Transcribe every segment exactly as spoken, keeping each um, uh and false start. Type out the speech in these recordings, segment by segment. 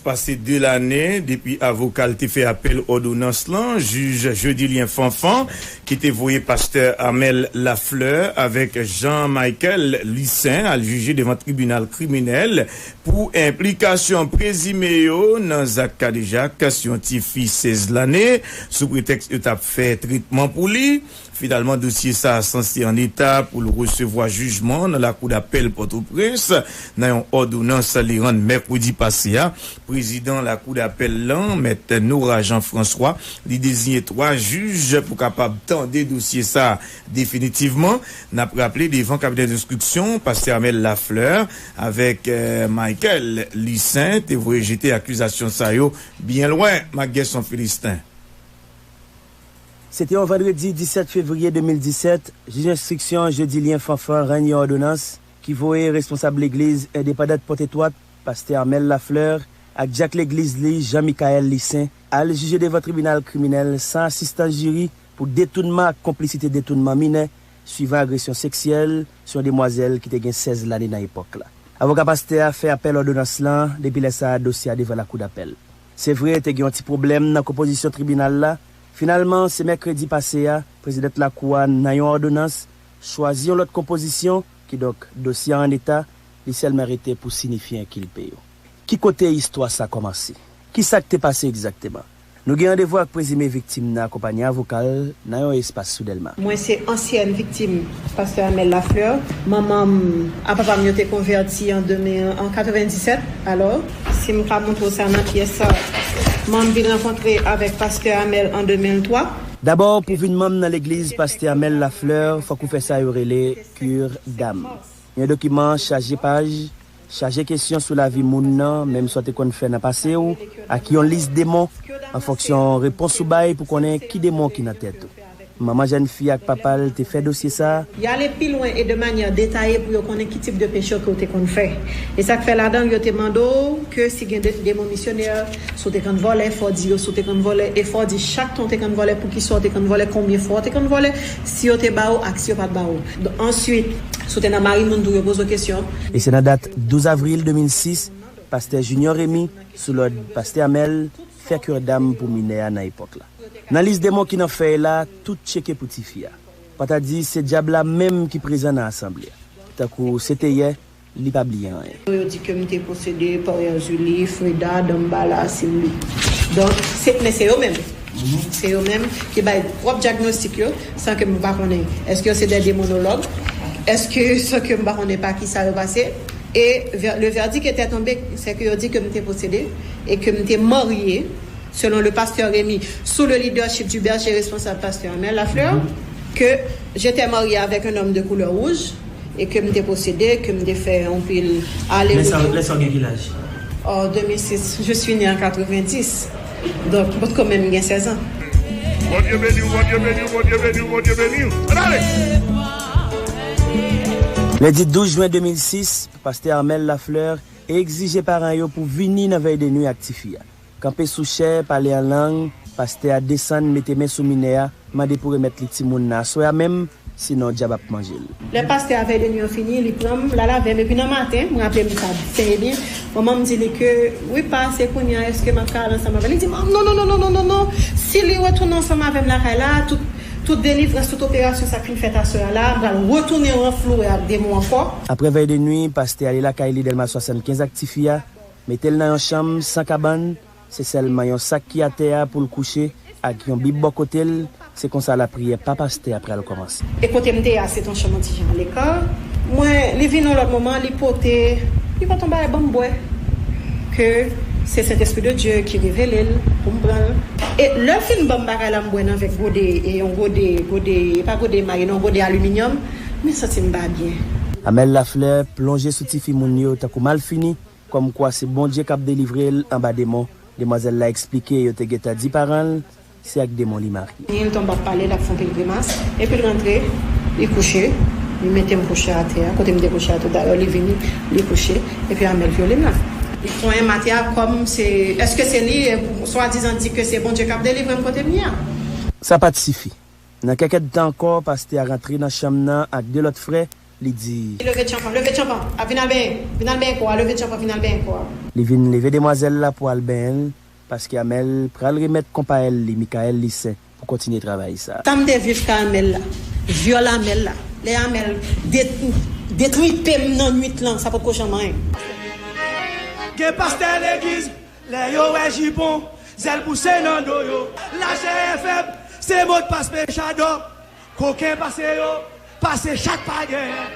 Pase de lane depi avoka l te fè apèl òdonans lan, jij Jodilien Fanfan, ki te voye pastè Amel Lafleur avèk Jean Michael Licin al jije devan tribinal kriminèl pou enplikasyon prezime yo nan zak kadejak sou yon tifi sèz lane, sou pretèks yo t ap fè tretman pou li. Finalman, dosye sa a sanse an eta pou l resevwa jijman nan Lakou Dapèl Pòtoprens nan yon òdonans li rann mèkredi pase a. Prezidan Lakou Dapèl lan, Mèt Nora Jean François, li deziye twa jij pou kapab tande dosye sa a definitivman. N ap raple, devan kabinè denstriksyon, pastè Amel Lafleur avèk, eh, Michael Licin te voye jete akizasyon sa yo byen lwen, Mak Gèson Filistin. Se te yon vandredi disèt fevriye de mil disèt, jij enstriksyon Jodilien Fanfan rann yon òdonans ki voye responsab legliz endepandant Pòtetwat, pastè Amel Lafleur, ak dyak legliz li, Jean Michael Licin, al jije devan tribinal kriminèl san asistans jiri pou detounman ak konplisite detounman minè, swivan agresyon seksyèl sou yon demwazèl ki te gen sèz lane nan epòk la. Avoka pastè a fè apèl òdonans lan, depi lè sa a, dosye a devan Lakou Dapèl. Se vre, te gen yon ti pwoblèm nan konpozisyon tribinal la. Finalman, se mèkredi pase a, prezidant lakou a, nan yon òdonans, chwazi yon lòt konpozisyon, kidonk, dosye a an eta, li sèlman rete pou sinifye enkilpe yo. Ki kote istwa sa kòmanse? Ki sa k te pase egzakteman? Nou gen randevou ak prezime viktim nan akonpaye avoka l nan yon espas sou Dèlma. Mwen se ansyèn viktim pastè Amel Lafleur. Manman m ak papa m yo te konvèti an de mil, an katrevendisèt. Alò, si m ka montre w sa nan pyès sa, manman m vin rankontre avèk pastè Amel an de mil twa. Dabò, pou vin manm nan legliz pastè Amel Lafleur, fòk ou fè sa yo rele cure d'âme. Yon dokiman chaje paj, chaje kesyon sou lavi moun nan, menm sa w te konn fè nan pase w, ak yon lis demon, an fonksyon repons ou bay pou konnen ki demon ki nan tèt ou. Manman jèn fi ak papa l te fè dosye sa a. Y ale pi lwen e de manyè detaye pou yo konnen ki tip de peche ke w te konn fè. E sa k fè ladan l, yo te mande w ke si gen de, demon misyonè, si w te konn vòlè, fò w di yo si w te konn vòlè, e fò w di chak tan w te konn vòlè, poukisa w te konn vòlè, konbyen fwa w te konn vòlè, si yo te ba w ak si yo pa t ba w. Answit, si w te nan mari moun tou, yo poze w kesyon. E se nan dat douz avril de mil sis, pastè Junior Remy, sou lòd pastè Amel, fè cure d'âme pou minè a nan epòk la. Nan lis demon ki nan fèy la, tout tcheke pou tifi a. Pa ta di se dyab la menm ki prezan nan asanble a. Tankou se te yè, li pa bliye anyen. Yo di ke m te posede pa Erzulie, Freda, Dambala, Simbi. Donk, se, men se yo menm. Se yo menm ki bay pwòp dyagnostik yo, san ke m pa konnen. Èske yo se de demonològ? Èske, san ke m pa konnen pa ki sa yo pase? E vè-, le verdict était tombé, se ke yo di ke m te posede e ke m te marye, selon le pasteur Rémy, sous le leadership du berger responsable, pasteur Amel Lafleur, que j'étais mariée avec un homme de couleur rouge et que m te posede, ke m te fè anpil ale retour. Lè sa w gen ki laj? En deux mille six, je suis née en quatre-vingt-dix. Donk, mwen kanmenm gen sèz an. Bondye beni w, Bondye beni w, Bondye beni w, Bondye beni w. Ann ale! Lendi douz jen de mil sis, pastè Amel Lafleur egzije paran yo pou vini nan vèy de nwi ak tifi a. Kanpe sou chè, pale an lang, pastè a desann, mete men sou minè a, mande pou remèt li timoun nan aswè a menm, sinon dyab ap manje l. Lè pastè a vèy de nwi an fini, li pran m, l al avè m, epi nan maten, m raple m sa trè byen, manman m di li ke, wi pa, se kounye a, èske m ap ka al ansanm avè l? Li di, non, non, non, non, non, non, non, si li retounen ansanm avè m lakay la, tout, tout delivrans, tout operasyon sa k fin fèt aswè a la, m pral retounen ranflouwe ak demon ankò. Apre vèy de nwi, pastè ale lakay li Dèlma swasannkenz ak tifi a, mete l nan yon chanm san kabann, se sèlman yon sak ki atè a pou l kouche, ak yon bib bò kote l, se konsa lapriyè pa pastè a pral kòmanse. E kote m te ye a, se t yon chanm yon ti jan aleka. Mwen, li vin yon lòt moman, li pote, li pote yon bagay ban m bwè. Ke se Sentespri de Dye ki revele l pou m pran l. E lè l fin ban m bagay la, m bwè nan vè gode, e yon gode, gode, e pa gode maye, non, gode aliminyòm, mwen santi m pa byen. Amel Lafleur plonje sou tifi moun yo tankou malfini, kòmkwa se Bondye k ap delivre l anba demon. Demwazèl la eksplike yo te gentan di paran l se ak demon li marye. Li tonbe ap pale, l ap fè anpil grimas, epi l rantre, li kouche, li mete m kouche atè a, kote m te kouche a tou dayè, li vini, li kouche, epi Amel vyole m la. Li konyen m atè a kòm se, èske se li, e, swadizan di ke se Bondye k ap delivre m kote m ye a. Sa pa t sifi. Nan kèk èdtan ankò, pastè a rantre nan chanm nan ak de lòt frè, Li di. Leve tchanpan, leve tchanpan, ap vin al benyen, vin al benyen kò a, leve tchanpan, vin al benyen kò a. Li vin leve demwazèl la pou al benyen l, paske Amèl pral remèt konpayèl li, Mikaèl Lisen, pou kontinye travay sa. Sa m te viv kay Amèl la, vyòl Amèl la, lè Amèl det, detripe m nan nwit lan, sa potko janm anyen. Gen pastè legliz, lè yo wè jipon, zèl pouse nan do yo. Lachè fèb, se modpas pechadò. Koken pase yo, pase chat pa genyen.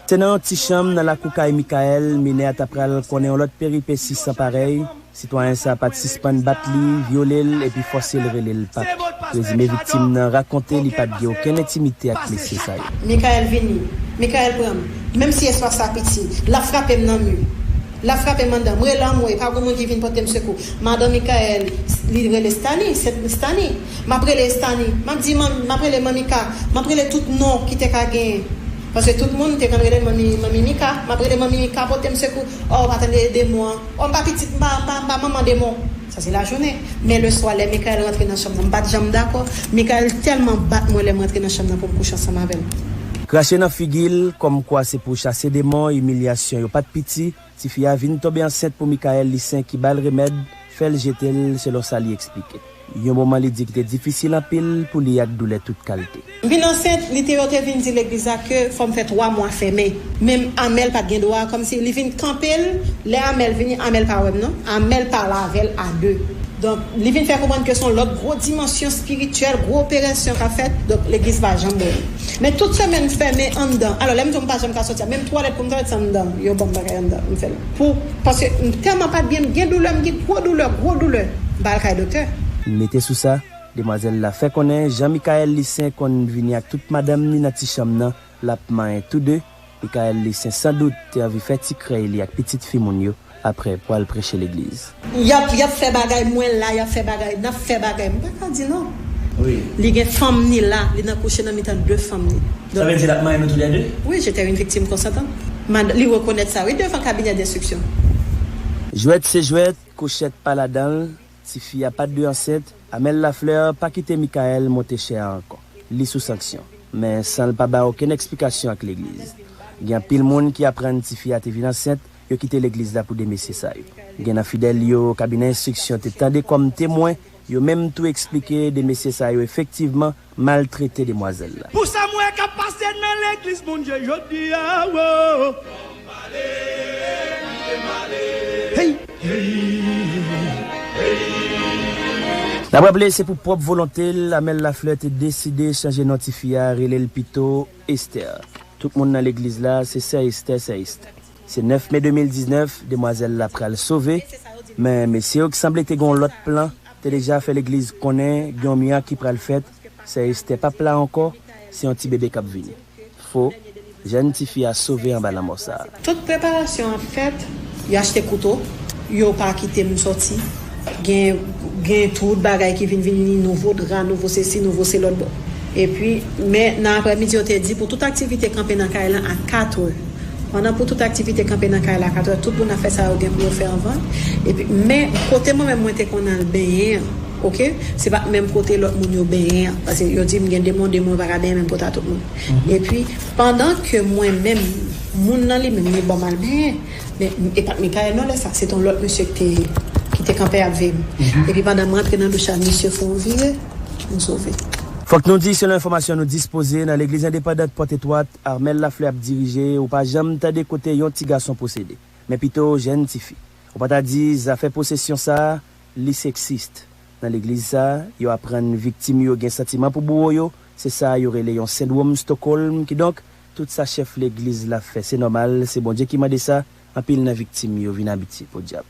Se nan yon ti chanm nan lakou kay Mikaèl, minè a ta pral konnen yon lòt peripesi san parèy. Sitwayen sa a pa t sispann bat li, vyole l, epi fòse l rele l Pak. Prezime viktim nan rakonte li pa t gen okenn entimite ak mesye sa yo. Mikaèl vini, Mikaèl pran m, menm si espas la piti, l ap frape m nan mi. L ap frape m anndan. M rele anmwe, pa gen moun ki vin pote m sekou. Madan Mikaèl, li rele Stani, se Stani. M ap rele Stani. M ap di, m ap rele Manmika. M ap rele tout non ki te ka genyen. Paske tout moun te konn rele m Manmi, Manmi Mika. M ap rele Manmi Mika pote m sekou. O, pa tande demon an. O, m pa pitit, m pa, m pa, m pa manman demon. Sa se lajounen. Men leswa, lè Mikaèl rantre nan chanm nan, m pa t janm dakò. Mikaèl tèlman bat mwen lè m rantre nan chanm nan pou m kouche ansanm avè l. Krache nan figi l, kòmkwa se pou chase demon, imilyasyon yo pa t piti. Tifi a vin tonbe ansent pou Mikaèl Lisen ki ba l remèd, fè l jete l, selon sa li eksplike. Yon moman li di ki te difisil anpil pou li ak doulè tout kalte. M vin ansent, li te yo te vin di legliz la ke fò m fè twa mwa fèmen. Men Amèl pa t gen dwa, kòmsi li vin kanpe l, lè Amèl vini, Amèl pa wè m non. Amèl pale avè l a de. Donk, li vin fè konprann ke se yon lòt gwo dimansyon espirityèl, gwo operasyon k ap fèt. Donk, legliz pa janm wè m. Men tout semèn fèmen anndan. Alò, lè m di w m pa janm ka soti a, menm twalèt pou m twalèt se anndan. Yo ban m bagay anndan, m fè l. Pou, paske m tèlman pa t byen, m gen doulè, m gen gwo doulè, gwo doulè. M pa al kay doktè. Mete sou sa, demwazèl la fè konnen Jean Michael Lissaint konn vini ak tout madanm ni nan ti chanm nan, l ap manyen tou de. Michael Lissaint sandout te anvi fè ti krèy li ak pitit fi moun yo, aprè pou al preche legliz. Y ap, y ap fè bagay, mwen la, y ap fè bagay, n ap fè bagay. M pa ka di non. Wi. Li gen fanm ni la, li nan kouche nan mitan de fanm ni. Sa vle di l ap manyen nou toulède? Wi, je te une victime consentante. Mad, li rekonèt sa, wi, devan kabinè denstriksyon. Jwèt se jwèt, kouchèt pa ladan l, tifi a pa t dwe ansent, Amel Lafleur pa kite Michael monte chè a ankò. Li sou sanksyon. Men san l pa bay okenn eksplikasyon ak legliz. Gen anpil moun ki aprann tifi a te vin ansent, yo kite legliz la pou de mesye sa yo. Gen nan fidèl yo kabinè enstriksyon te tande kòm temwen, yo menm tou eksplike de mesye sa yo efektivman maltrete demwazèl la. Pou sa m wè k ap pase nan legliz Bondye jodi a, wo. Hey, hey, hey. N ap raple, se pou pwòp volonte l, Amel Lafleur te deside chanje non tifi a, rele l pito Esther. Tout moun nan legliz la, se sè Esther, sè Esther. Se nèf me de mil diznèf, demwazèl la pral sove, men mesye yo ki sanble te gen yon lòt plan, te deja fè legliz konnen gen yon mirak ki pral fèt, sè Esther p ap la ankò, se yon ti bebe k ap vini. Fo, jèn tifi a sove anba lanmò sa a. Tout preparasyon ap fèt, yo achte kouto, yo pa kite m sòti. Gen, gen tout bagay ki vin vini, nouvo dra, nouvo sesi, nouvo se lòt bò. Epi, men nan aprèmidi, yo te di pou tout aktivite kanpe nan kay lan a katrè. Pandan pou tout aktivite kanpe nan kay la a katrè, tout moun ap fè sa yo gen pou yo fè anvan. Epi, men kote mwen menm mwen te konn al benyen an, oke, se pa t menm kote lòt moun yo benyen an. Paske yo di m gen de moun, de moun yo pa ka benyen menm kote a tout moun. Epi, pandan ke mwen menm, moun nan li menm, li ban m al benyen. Men, e pa t Michael non lè sa, se t yon lòt mesye ki te, ki te kanpe ap veye m. Epi pandan m rantre nan douch la, misye fè yon vire, m sove. Fòk nou di, selon enfòmasyon nou dispoze, nan legliz endepandant Pòt Etwat, Amel Lafleur ap dirije, ou pa janm tande kote yon ti gason posede, men pito jèn tifi. Ou pa ta di zafè posesyon sa a, li seksist. Nan legliz sa a, yo aprann viktim yo gen santiman pou bouwo yo, se sa yo rele yon sendwòm Stockholm, kidonk, tout sa chèf legliz la fè, se nòmal, se Bondye ki mande sa, anpil nan viktim yo vin abitye, podyab.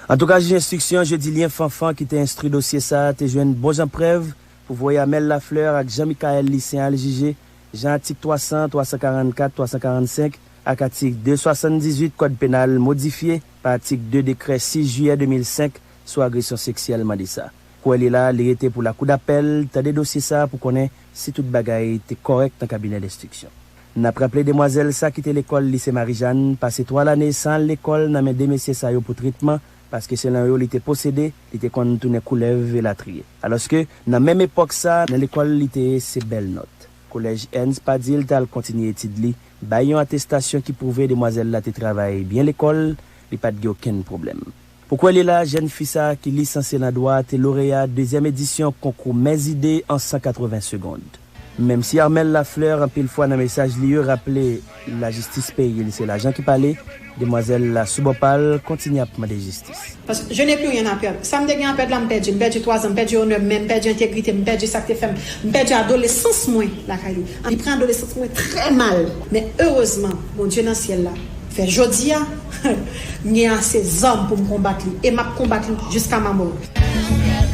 Antouka, jij enstriksyon Jedilyen Fanfan ki te enstwi dosye sa a te jwenn bon jan prèv pou voye Amel Lafleur ak Jean Michael Lissaint al jije, jan atik twa san, twa san karannkat, twa san karannsenk ak atik de swasanndizuit Kòd Penal modifye pa atik de dekrè sis jiyè de mil senk sou agresyon seksyèl mande sa. Kou li la, li rete pou lakoudapèl tande dosye sa a pou konnen si tout bagay te kòrèk nan kabinè denstriksyon. N ap raple demwazèl sa kite lekòl Lise Marijàn, pase twa lane san al lekòl nan men de mesye sa yo pou tretman, paske selon yo li te posede, li te konn tounen koulèv elatriye. Alòske, nan menm epòk sa, nan lekòl li te ye se bèl nòt. Kolèj Ernst Padil t al kontinye etid li bay yon atestasyon ki pwouve demwazèl la te travay byen lekòl, li pa t gen okenn pwoblèm. Pou kwè li la, jèn fi sa a ki lisanse nan dwa te loreya dezyèm edisyon konkou Mèzide an san katreven segond. Menm si Armel Lafleur anpil fwa nan mesaj li yo raple lajistis peyi l se lajan ki pale, demwazèl la sou bò pa l kontinye ap mande jistis. Paske je n'ai plus rien à perdre. Sa m te gen a pèd la, m pèdi. M pèdi twa zan, m pèdi onè m, men m pèdi entegrite m, m pèdi sa k te fè m. M pèdi adolesans mwen lakay li. Li pran adolesans mwen trè mal. Men erezman, Bondye nan syèl la fè jodi a, m gen ase zam pou m konbat li. E m ap konbat li jiska ma mò.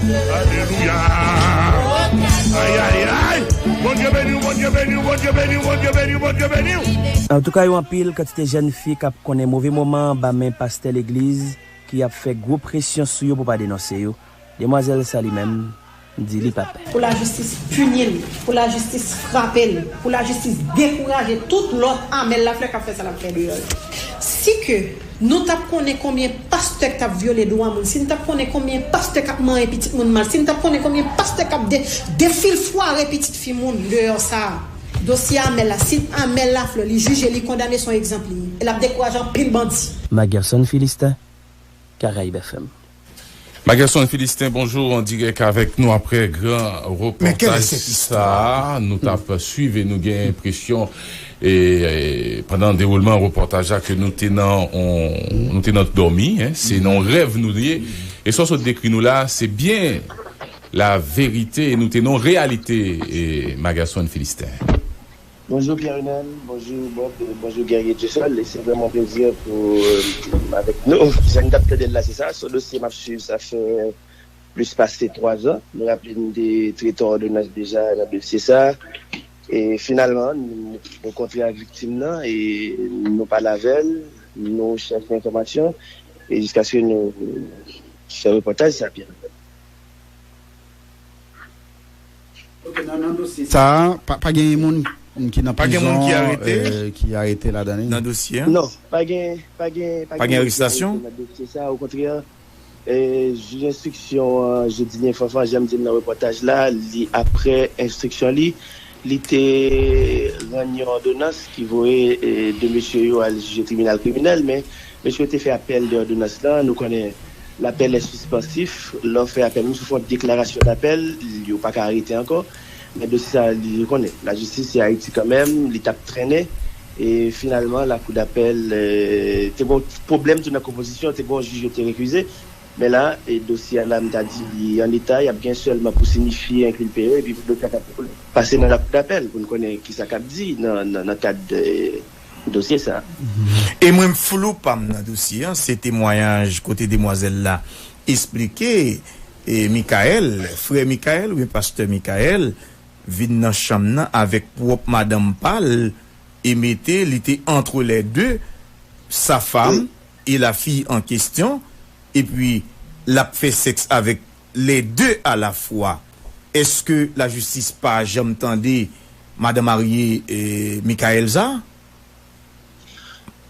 Alelouya. Ay, ay, ay. Bondye beni w, Bondye beni w, Bondye beni w, Bondye beni w, Bondye beni w. Antouka, yo anpil kantite jèn fi k ap konnen move moman anba men pastè legliz ki ap fè gwo presyon sou yo pou pa denonse yo. Demwazèl sa li menm, di li pa pè. Pou lajistis pini l, pou lajistis frape l, pou lajistis dekouraje tout lòt Amèl Laflè k ap fè sa l ap fè deyò yo. Si ke nou t ap konnen konbyen pastè k t ap vyole dwa moun, si n t ap konnen konbyen pastè k ap manyen pitit moun mal, si n t ap konnen konbyen pastè k ap de, defilfware pitit fi moun deyò sa a, dosye Amèl la, si Amèl Laflè li jije, li kondane, se yon egzanp li ye. E l ap dekouraje anpil bandi. Magerson Philistin, Caraïbes F M. Magerson Philistin, bonjou, an dirèk avèk nou aprè gran repòtaj sa a. Nou t ap swiv e nou gen enpresyon e, e pandan dewoulman repòtaj la ke nou te nan on, nou te nan dòmi, en, se nan on rèv nou ye. E sa w sot dekri nou la, se byen la verite e nou te nan on reyalite, e Magerson Philistin. Bonjou Pierre Renel, bonjou Bob, bonjou Guerrier Dieuseul. E se vrèman yon plezi pou avèk nou. Jan n t ap tande l la, se sa. Se yon dosye m ap swiv sa fè plis pase twa zan. Nou raple n te trete yon òdonans deja nan dosye sa. E finalman, nou rankontre ak viktim nan e nou pale avè l, nou chèche enfòmasyon e jiskaske nou fè repòtaj sa Pierre Renel. Sa a, pa, pa gen moun ki nan prizon ki arete ladan li? Nan dosye a? Non, pa gen, pa gen, pa gen arestasyon nan dosye sa a. Okontrè, jij enstriksyon an, Jodinyen Fanfan, jan m di l nan repòtaj la, li, aprè enstriksyon li, li te rann yon òdonans ki voye de mesye yo al jije tribinal kriminèl, men mesye yo te fè apèl de òdonans lan. Nou konnen lapèl lè sispansif, lè w fè apèl, menm si w fè yon deklarasyon dapèl, yo pa ka arete ankò. Men dosye sa a, li, ou konnen, lajistis se Ayiti kanmenm, li t ap trennen. E finalman, lakou dapèl te gen yon pwoblèm tou nan konpozisyon, te gen yon jij yo te rekize. Men la, e dosye a la, m ta di li an eta, y ap gen sèlman pou sinifye enkilpe yo, epi pou dosye a ka pase nan lakou dapèl, pou n konnen kisa k ap di nan, nan, nan kad dosye sa a. E mwen, flou pa m nan dosye an, se temwayaj kote demwazèl la esplike, e Michael, frè Michael oubyen pastè Michael, vin nan chanm nan avèk pwòp madanm pa l e mete li te entre les deux, sa femme et la fille en question, epi l ap fè sèks avèk les deux à la fois. Èske lajistis pa janm tande madan marye Michael sa?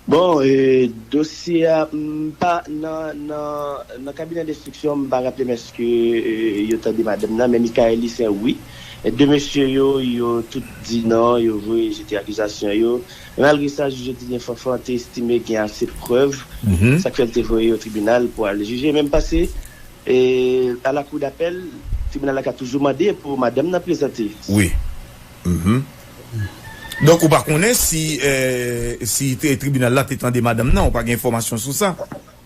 Bon, e, dosye a, m pa nan, nan, nan kabinè denstriksyon, m pa raple m èske e, yo tande madanm nan, men Michael li se wi. E de mesye yo, yo tout di non, yo voye jete akizasyon yo. Men malgre sa, jij Jodinyen Fanfan te estime gen ase prèv, sa k fè l te voye yo tribinal pou al jije. Men m panse, e, a la kou dapèl, tribinal la ka toujou mande pou madanm nan prezante. Wi. Mhm. Donk, ou pa konnen si, e, si tribinal la te tande madanm nan, ou pa gen enfòmasyon sou sa?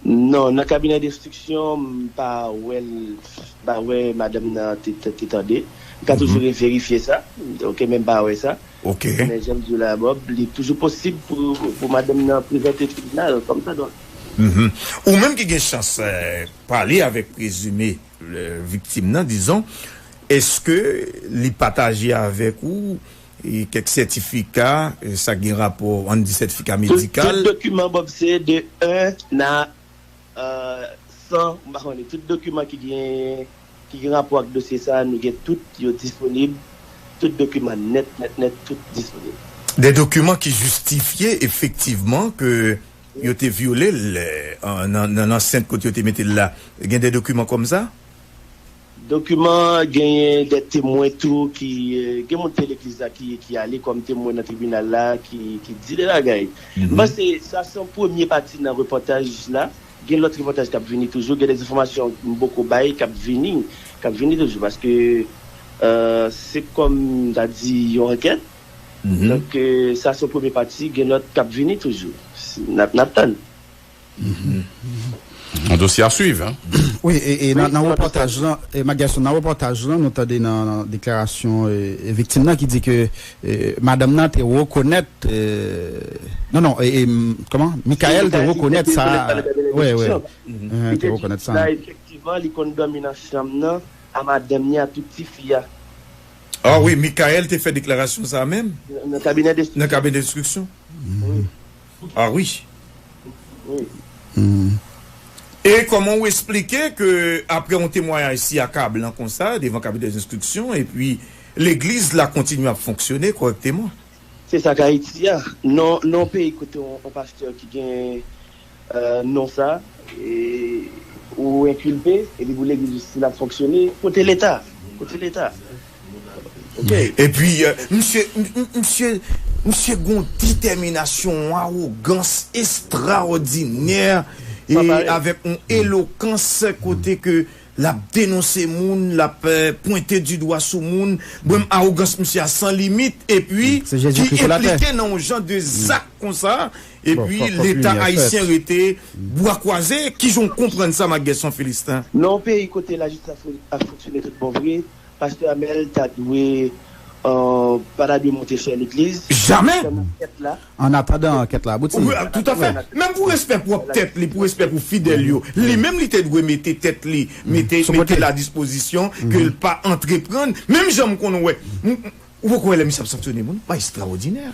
Non, nan kabinè denstriksyon, m pa wè l, m pa wè madanm nan te, te, te tande. M ka toujou reverifye sa. Ok, men m pa wè sa. Ok. Men jan m di w la, Bob, li toujou posib pou, pou madanm nan prezante tribinal kòmsadwa. Mhm. Ou menm ki gen chans, e, pale avèk prezime, e, viktim nan, dizon, èske li pataje avèk ou e, kèk sètifika, e, sa gen rapò, ann di sètifika medikal. Tout, tout dokiman, Bob, se de un à, e, san, m pa konnen, tout dokiman ki gen, ki gen rapò ak dosye sa a, nou gen tout, yo disponib, tout dokiman nèt, nèt, nèt, tout disponib. De dokiman ki jistifye efektivman ke yo te vyole l, e, nan, nan, nan ansent kote yo te mete l la. Gen de dokiman kòmsa? dokiman, genyen de temwen tou ki, eh, gen moun te legliz la ki, ki ale kòm temwen nan tribinal la, ki, ki di de bagay. M panse sa se yon premye pati nan repòtaj la. Gen lòt repòtaj k ap vini toujou, gen de enfòmasyon m poko bay k ap vini, k ap vini toujou, paske, eh, se kòm m ta di yon ankèt. Donk, eh, sa se yon premye pati, gen lòt k ap vini toujou. N ap, n ap tann. Un dossier à suivre, hein? Wi, e, e nan, nan repòtaj lan, e, Magerson, nan repòtaj lan, nou tande nan, nan deklarasyon e, e viktim nan ki di ke e, madanm nan te rekonèt, e, non, non, e, e, m- kòman? Michael te rekonèt sa. Wi, wi. Te rekonèt sa. Efektivman, li konn dòmi nan chanm nan a madanm ni a tout tifi a. Ah wi, Michael te fè deklarasyon sa menm? Nan kabinè de... Nan kabinè de enstriksyon? Ah wi. E kòman ou esplike ke apre yon temwayaj si akablan konsa devan kabinè de enstriksyon epi legliz la kontinye ap fonksyone kòrèkteman? Se sa k Ayiti a. Non, non peyi kote yon, yon pastè ki gen euh, non sa, e, ou enkilpe, epi pou legliz si l ap fonksyone, kote leta? Kote leta? Epi, euh, misye, misye, misye gon detèminasyon, yon awogans estraòdinè, e avèk yon elokans kote ke l ap denonse moun, l ap euh, pwente di dwa sou moun. Bon, awogans misye a san limit, epi ki enplike nan yon jan de zak konsa, epi leta ayisyen rete bwa kwaze. Kijan w konprann sa, Magerson Philistin? Nan yon peyi kote lajistis ap fonksyone tout bon vre, pastè Amel ta dwe, euh, pa ta dwe monte chè legliz. Jamè! An atandan ankèt la abouti. Toutafè. Menm pou respè pwòp tèt li, pou respè pou fidèl yo, li menm li te dwe mete tèt li, mete, mete l a dispozisyon ke l pa antreprann. Menm jan m konn wè. Ou poko wè lè misye ap sanksyone moun? Pa estraòdinè.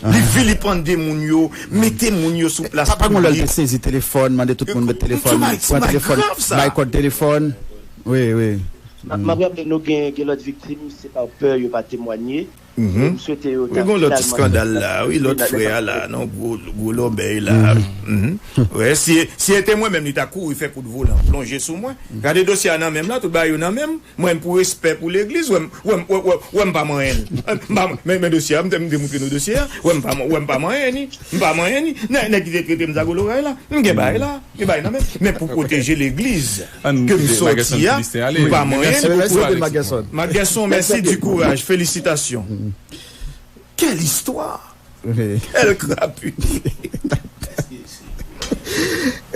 Li vilipande moun yo, mete moun yo sou plas piblik. Pa gen lè l te sezi telefòn, mande tout moun met telefòn, pran telefòn, bay kòd telefòn. Wi, wi. M ap raple nou gen, gen lòt viktim, se pa pè yo pa temwanye. M swete yo ta... Wi, gen lòt eskandal la, wi, lòt frè a la, non, gwo, gwo lòbèy la. Wi, si, si se te mwen menm, li ta kouri fè kout volan, plonje sou mwen. Gade dosye a nan men m la, tout bagay yo nan men m. Mwen, pou respè pou legliz, wè m, wè m, wè, wè, wè m pa manyen l. M pa, men, men dosye a, m te, m te montre nou dosye a. Wè m pa, wè m pa manyen ni. M pa manyen ni. Nèg, nèg ki te trete m zago loray la. M gen bagay la. Gen bagay nan men. Men pou pwoteje legliz ke m sòti a, m pa manyen ni. Magerson, mèsi di kouraj. Felisitasyon. Quelle histoire! Quelle crapule!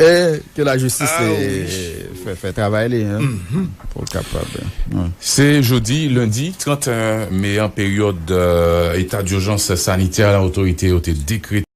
E ke lajistis fè, fè travay li, hein, pou l kapab. Se jodi, lendi trant me an, peryòd eta dijans sanitè la otorite yo te dekrete.